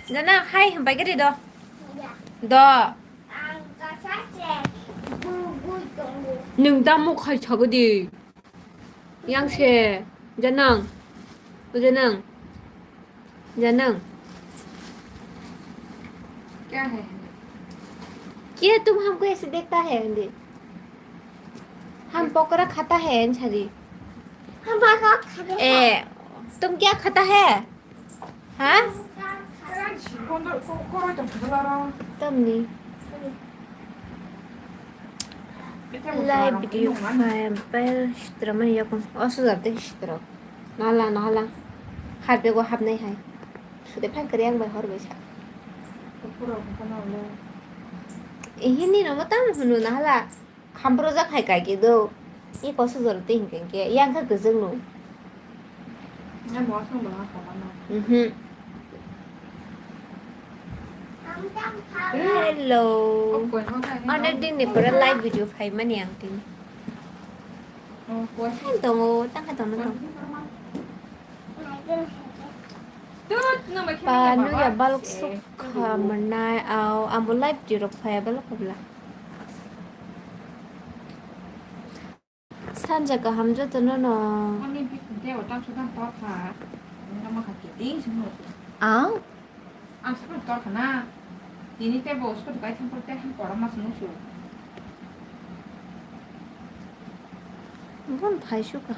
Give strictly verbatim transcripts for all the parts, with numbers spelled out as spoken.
Janang hai himpai gari do. Do. Nwng tamo khai chago di. Yang se. Janang. Janang. Janang. क्या है? क्या तुम हमको ऐसे देखता है? हम पकौड़ा खाता है, छड़ी। हम पकौड़ा खाता है। ए, तुम क्या खाता है? Ha? Tamni. Live video file sitra mani yakung. Oso jabde sitra. Nala, nala. Harbe go habnai hai. Sude phan kari ang bai hor bai sa. Ihini no mo tam hunu nala. Khamprojak hai kaki do. I koso jora twi hinkhe hinkhe yang kha kwchwng no. Mhm. Hello. Onek din ni pore live video phaimani ang tini. Hai tongo, tang kha tongo tong. Pa nugya balok sukha mwnai au, ambo live tirok phaya balok kabla. Sanja kaham joto no no. Ani bikung tei otang sotang tor kha. Nang ma kha kiting simo. Ang? Ang sakno tor kha na. Tini tei bo usko dukai thang por tei han pora mas musu. Bon phai suka.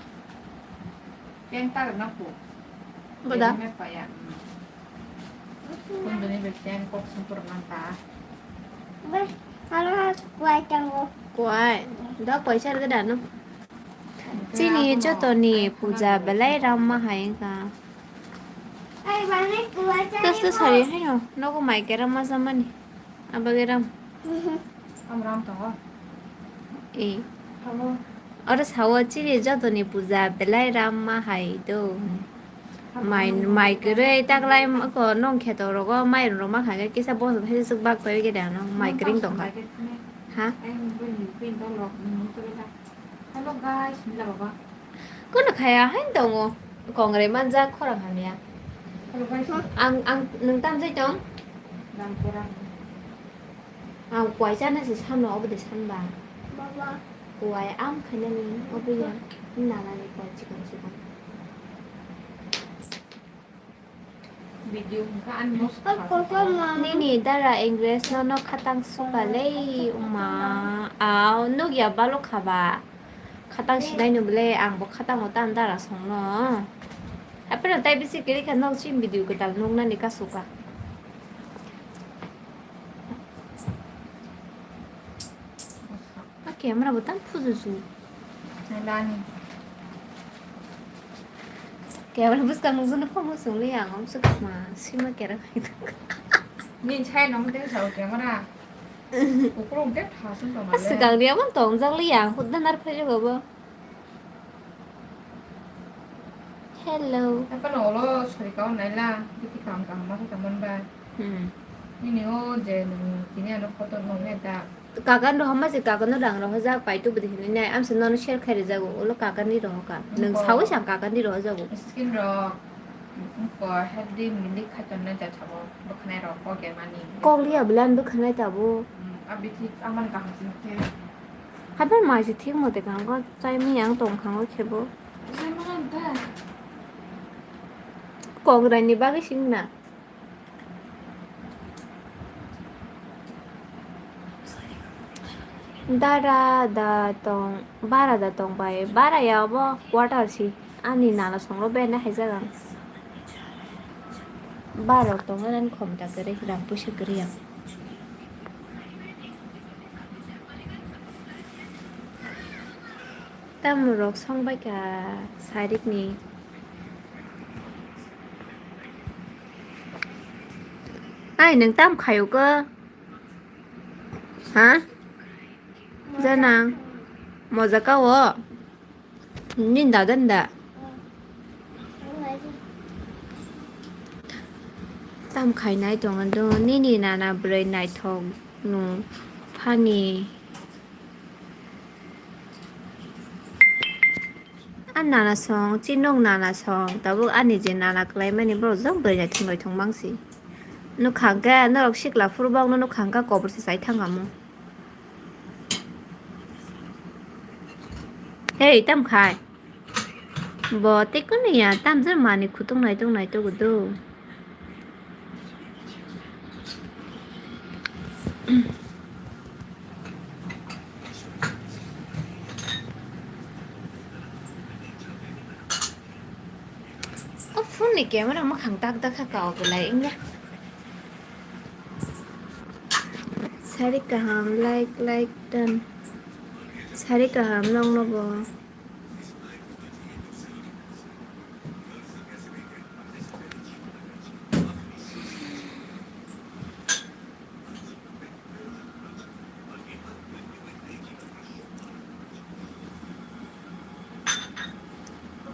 Chen ta na ko. Boda. Chen me pa ya. Kunduni besen kok sempur nang ta. Bai, hala kuai tango. Kuai. Da kuai sar da no. Chini jotoni puja belai ramma hai wngkha. Tos to sari haino, nogo mai kera ma jamani. Abage ram. Mhm. Am ram tongo. E. Abo. Oro sao chini jotoni puja belai ramma hai do. Mai, mai kwrwi taklai ko nong kheto rogo mai rok ma kha kisa bosa thaisa swk bak pai khe da no mai kwrwng tong kha. Ha? Hello guys, mila baba. Kono khaya hain tongo. Kongrai manjak khorang hamya. Hello guys. Ang, ang nwng tamjai tong? Nang khorang. Ang kuai chana se sano obo de sanba. Baba. Kuai am khainani obo ya. Nana ni kuai chikon chikon. Video hwnkha ani moso. Nini dara English no no khatang suka lei uma. Au nugya balok khaba. Khatang sinai no bole ang bo khatang o tan dara song no. Apero tai bisi kiri kha nok chin video kwtal nuknani ka suka. A camera bo tang phuju su. Nailani. Camera bwskang nukjano phomo songli ang om swkma sima kera. Ni chai nong tei sao camera. Ukulung tei thasung tong. Swkang ri amon tong jak li ang hudda nar phai jago bo. Hello. Apa no olo sori kau naila, biti kam kam ma kita mon ba. Hmm. Ini o je nung kini ano photo nung ne da. Kakan rohoma se kakan no rang rohojak pai tu bidi hinwi nai amse nono share khai rijago ulo kakan ni rohoka nung sawi sang kakan ni rohojago. Skin ro ko healthy milik khai ton na ja thabo bwkhanai ro ko ge mani. Kok liya bwlan bwkhanai tabo. Hmm, abi thik aman kaham sing khe. Haber mai se thik mote kaham ko chai mi ang tong khango khebo. Chai ma da. Kok rai ni bagwi sing na. Dara da tong, bara da tong bai, bara ya obo quarter si, ani nana songlo benda hai jaga. Bara tong ani khomta kwrwi, rang puisa kwrwi ya. Tamrok song bai ka sarik ni. Ai, nwng tam khayo ko? Ha? Janang. Moja ka o? Ni da dan da. Tam khainai tongo do, nini nana bwrwi naithok nung phani. Nana song, chinok nana song, tabuk ani je nana kwlaimani borok jok bwrwi naithok naithok mangsi. Nukhang khe norok sikla phuru bokno nukhang khe kobor se chai thang amo. Hei, tam khai. Bo tei kunu ya, tam je mani khutung naitok naitok do. O phone ni camera mwkhang tak tak kha kao belai wngya. Sari kaham, like, like, done. Sari kaham nokno bo.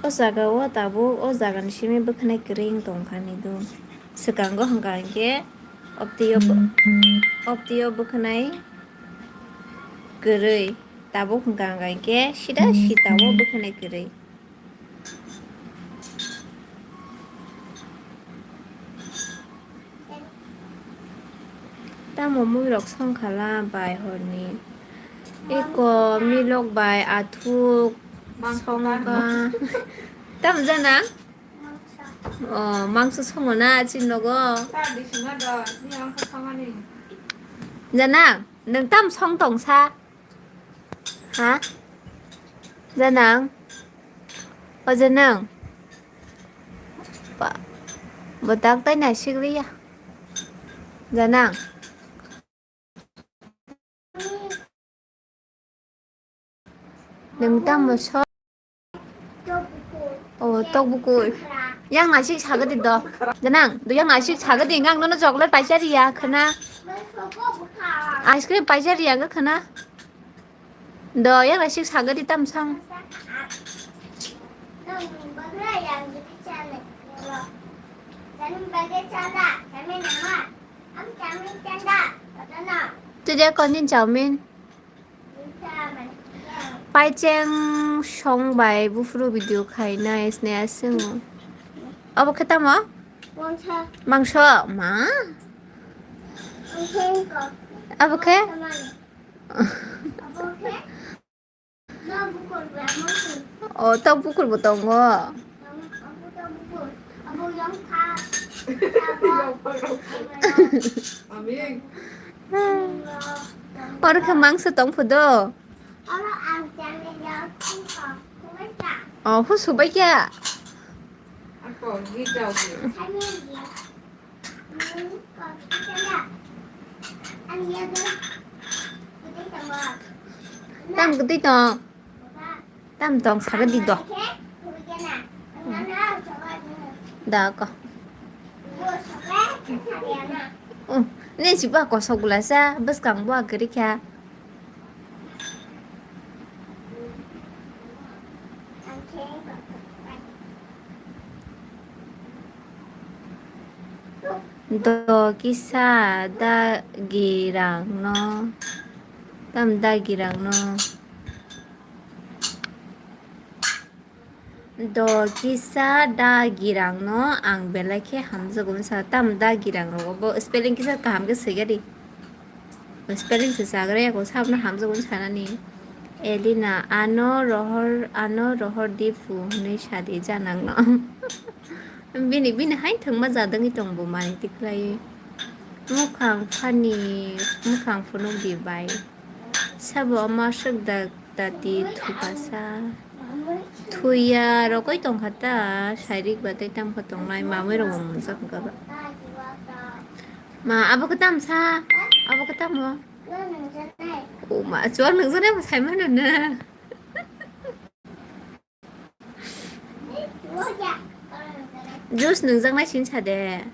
O jaga o tabuk o jaga ni simi bwkhwnai kwrwi wng tong kha ni do. Swkango hwnkha hinkhe optio bo-, optio bwkhwnai kwrwi. Tabuk hwnkha hwnkha hinkhe sida sida o bwkhwnai kwrwi. Tamo mui rok song khala bai horni. Eko milok bai athuk songkha. Tamo jana? O, mangso songo na chini nogo? Jana, nwng tam song tongsa? Ha? Janang? O janang? Ba, bo tak tai naisik liya. Janang? Nwng tamo so? O, tok bukui. Yang naisik sagadi do. Janang, do yang naisik sagadi, ang nono chocolate paisa riya khana. Ice cream paisa riya khana. Do, yang naisik sagadi tam sang. Tide konin chowmin. Paicheng song bai buphuru video khainai sne aswng. Obo khe tamo? Mangsa. Mangso? Ma? Mangsa wngkha. Abo khe? Mangsa mani. Abo khe? No bukur bai mangsa. O, tok bukur bo tongo. Abo tok bukur. Abo yang kha. Abo. Abo yang. Oro khe mangsa tong phudo. Oro ang chami ya khuka. Khubai ta. O, hu subai kya? Ako, gi jao gi. Chami ya. Tam gede tong. Tam tong saga di do. Da ko. Oh, ne si ba ko sogula sa, bas kang bo agri kya. Do kisa da girang no. Tam da girang no. Do kisa da girang no ang belai khe hamjago sa. Tam da girang rogo bo spelling kisa kaham khe swiga di. Spelling se chagra yago sabno hamjago sanani. Elina, ano rohor, ano rohor di phu hwnwi sadi janang no. Bini, bini hai thwngma jadangwi tong bo mani tikhlai. Mukhang phani, mukhang phunuk di bai. Sabo ama swk da tati thupasa. Thuya rokoi tongkha ta, sairik ba tei tamkha tongnai mamwi rok bo mwnjak wngkha ba. Ma, abo khe tam sa? Abo khe tamo? O ma, chuwak nungjaknai bo sai mano na. Juice nungjaknai sin sa de.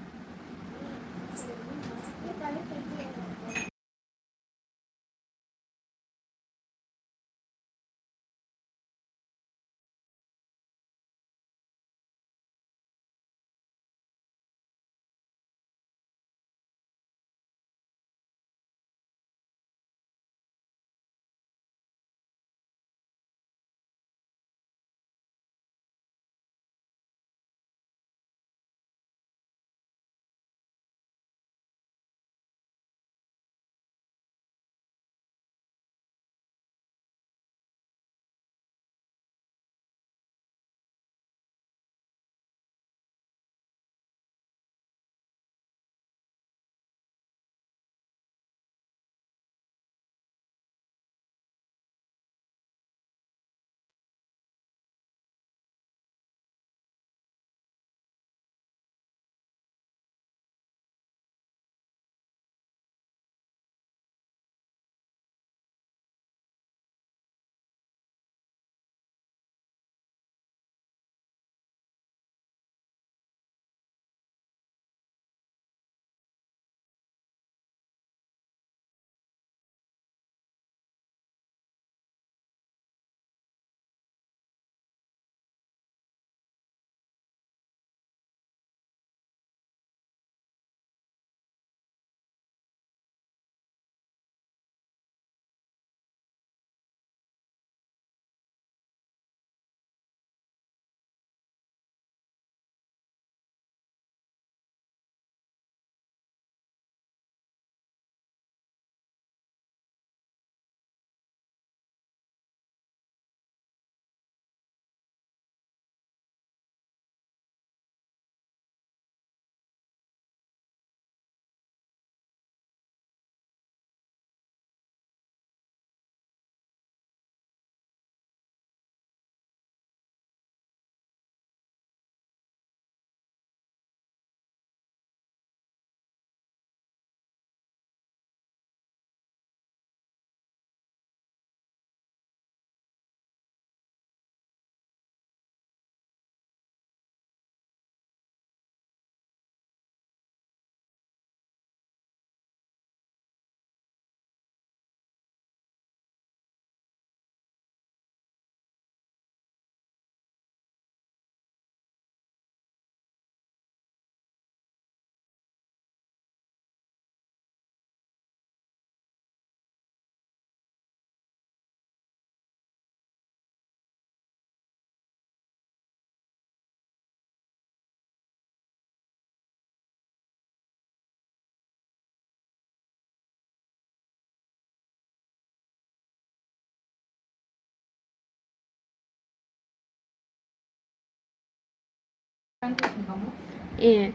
Eh.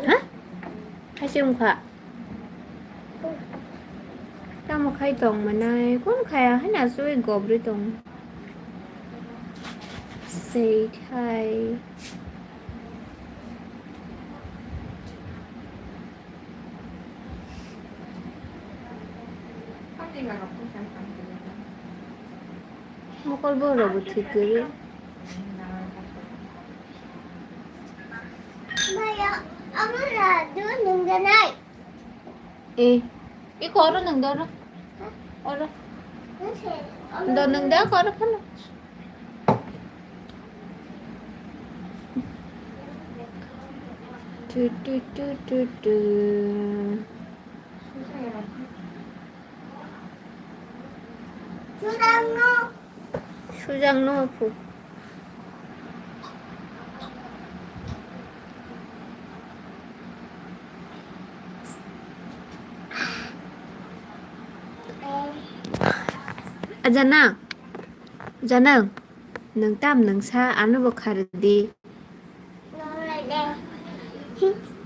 Ha? Hai se wngkha. Tamo khai tong manai, kun khaya hai na sui gobri tong. Sei thai. Mokol borok bo thik kwrwi. Maya, amo na do nungganai. Eh, iko oro nung do oro. Oro. Do nung da ko oro phano. Tu, tu, tu, tu, tu. Sujang no. Sujang no phu. Ajana, jana, nwng tam nwng sa, ano bo khardi.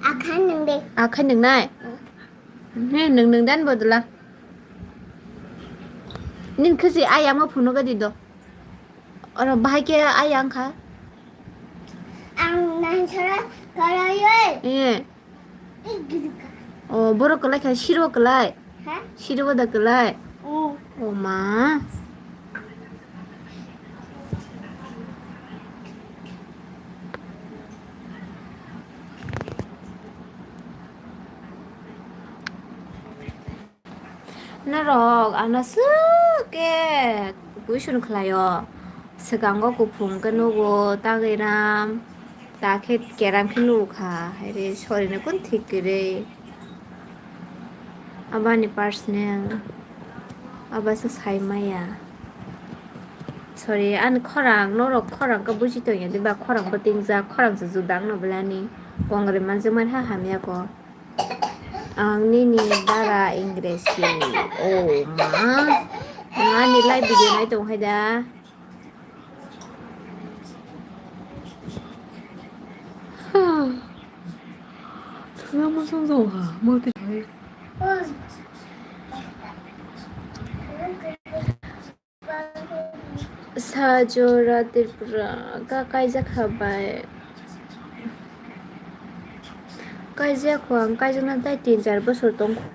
Akhan nwng de. Akhan nwng nai? He, nwng nwng dan bodla. Nin khasi ayang ma phunuga di do. Oro bahai khe ayang kha. Ang nang sara karayo. Eh. O, borok kwlai kha, siro kwlai? Ha? Siro da kwlai? Mm. O ma. Norok ano swk khe question khlaio. Swkango kuphung khe nugo tangwi ram. Ta khe keram khe nugo kha, hai re, sorry no kun thik kwrwi. Abani personal, aba se sai maya. Sorry, ani khorang, norok khorang khe buji tongya diba, khorang bo tingjak, khorang se judang no belani. Kongre manjak mani ha hamya ko. Ang nini dara Engresi. Oh ma. Ang ani live video nai tong hai da. Thwngya mwsang jong ha, mwtwi hai. Sajora Tripura, ka kaijak kha bai? Kaijak kho ang, kaijakna tai tin char bosor tong kho.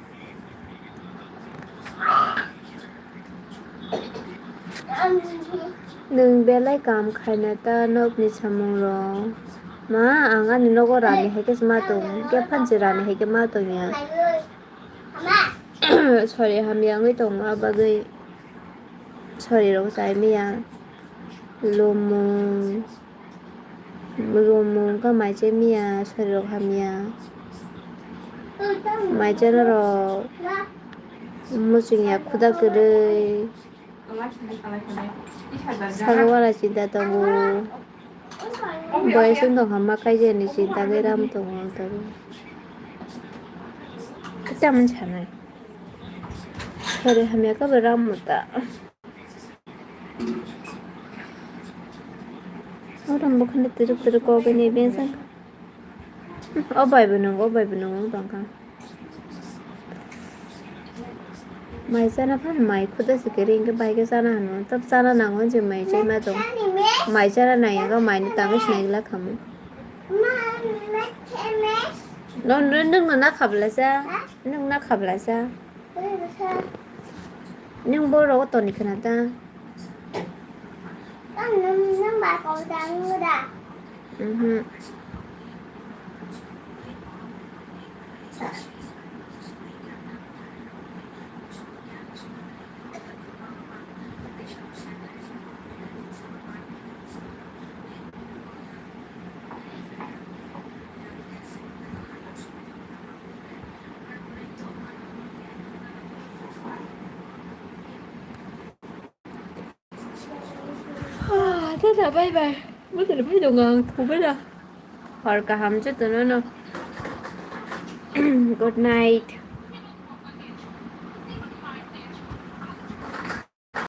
Nwng belai kam khaina ta nokni samung rok. Ma, ang ani nogo rani hai khe ma tong, khe phansi rani hai khe ma tong ya. Sorry, hamya wngwi tongo, a bagwi sorry rok chai maya. Lomung. Lomung wngkha mai chai maya, sorry rok hamya. Mai chana rok muchung ya khuda kwrwi. Saka wala chinta tongo. Boyes wng tong kha ma kaijani chinta khe ram tongo ang tabuk. Tamoni sanai. Sorry hamya khe bo ram muta. Orang bukan twrwk twrwk kok ini bensang. O bai bo nung, o bai bo nung tong kha. Mai chana phan mai khuda se kiri hingke bai khe chana hano. Tab chana nango je mai chai ma tong. Mai chana nai yago mai ni tangwi sinai gla khamu. No, no, nung no na khabla cha. Nung na khabla cha. Nung bo rogo toni khna ta. Mhm. Ah, tata, bye bye. Butul bai dong ang, thubai da. Hor kaham jotono no. Good night.